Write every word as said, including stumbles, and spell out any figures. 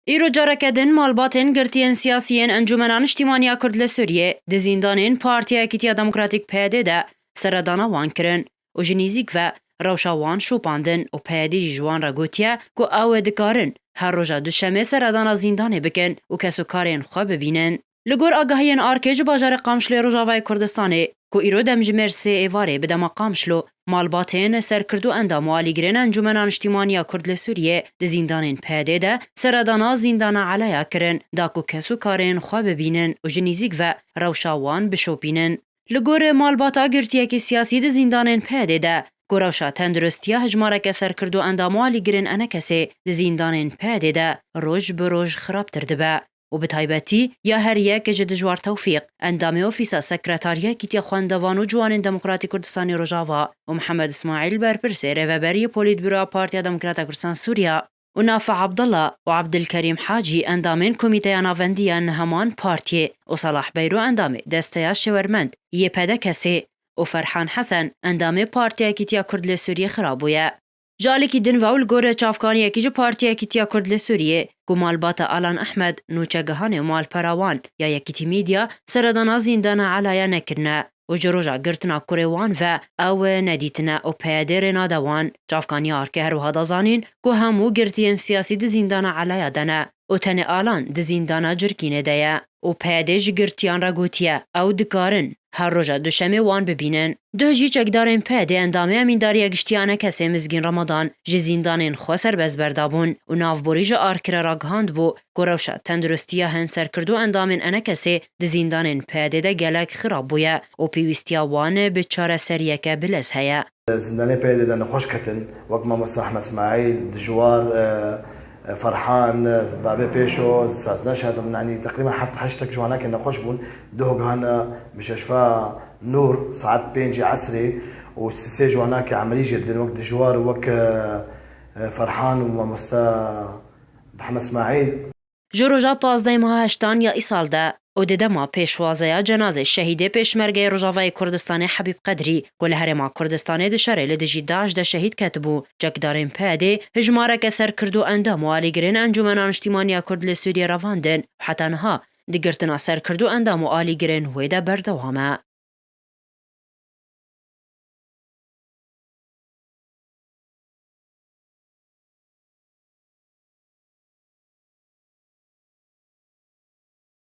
Îro careke din malbatên girtiyên siyasî yên Encûmena Niştîmaniya Kurd li Sûriyê di zîndanên Partiya Yekîtiya Demokratîk P Y D de seredana wan kirin û ji nîzîk ve rewşa wan şopandin û P Y D jî ji wan re gotiye ku ew ê dikarin her roja Duşemê seredana zîndanê bikin û kesokarên xwe bibînin. Li gor agahiyên arkê ji bajarê Qamişloyê Rojavayê Kurdistanê ku îro demjimêr sê êvarê bi dema Qamişlo, malbatên serkirdû endam û alîgirên Encûmena Niştîmaniya Kurd li Sûriyê di zîndanên P Y D de seredana zîndana Elaya kirin, da ku kesokarên xwe bibînin û ji nîzîk ve rewşa wan bişopînin. Li gorî malbata girtiyekî siyasî di zîndanên P Y D de ku rewşa tenduristiya hejmareke serkirdû endam û alîgirên ENKSê di zîndanên P Y D de roj bi roj xirabtir dibe û bi taybetî ya her yek ji Dijwar Tewfîq, endamê Ofîsa Sekretariya Yekîtiya Xwendevan û Ciwanên Demokratîk Kurdistanê Rojava û Mihemed Îsmaîl, berpirsê rêveberiyê Polîtbûroya Partiya Demokrata Kurdistan Sûriya û Nafi Abdullah û Abdilkerîm Hacî, endamên Komîteya Navendî ya heman partiyê û Salah Beyro, endamê Desteya Şêwermend yê PDKSê û Ferhan Hesen, endamê Partiya Yekîtiya Kurd li Sûriyê xirabûye. Ji alîkî din ve û li gorî çavkaniyekî ji Partiya Yekîtiya Kurd li Sûriyê ku malbata Alan Ehmed, nûçegihanê û malpera wan ya Yekîtî Media seredana zîndana Elaya nekirine û ji roja girtina kurê wan ve ew nedîtine û P Y D rê nade wan. Çavkaniya arkê her wiha da zanîn ku hemû girtiyên siyasî di zîndana Elaya de ne û tenê Alan di zîndana Cirkînê de ye û P Y D ji girtiyan re gotiye ew dikarin her roja Duşemê wan bibînin. Duh jî çekdarên P Y D endamê Emîndariya Giştî ya ENKSê Mizgîn Ramadan ji zîndanên xwe serbest berdabûn û navborî ji arkê re ragihand bû ku rewşa tenduristiya hin serkirdû endamên ENKSê di zîndanên P Y D de gelek xirab bûye û pêwîstiya wan bi çareseriyeke bilez heye. Zindanê P Y D de nexweş ketin, wek mamosta Ehmed Smaîl, Dijwar, e, e, Ferhan, e, Babê Pêşo, Sazna Şadim, yanî teqrîben heft heşt tek ji wanakê nexweş bûn. Duh gihane Mişeşfa Nûr saet pêncî esrê û sê ji wanakê emelî jê didin, wek Dijwar, wek, e, e, Ferhan û mamosta Ehmed Smaîl. Ji roja pazdehê meha heştan ya îsal de û di dema pêşwazeya cenazê şehîdê Pêşmergeyê Rojavayê Kurdistanê Hebîb Qedrî ku li Herêma Kurdistanê di şerê li dijî DAIŞ de şehîd ketibû, çekdarên P Y D hijmareke serkirdû endam û alîgirên Encûmena Niştîmaniya Kurd li Sûriyê revandin û heta niha di girtina serkirdû endam û alîgirên wê de berdewam e.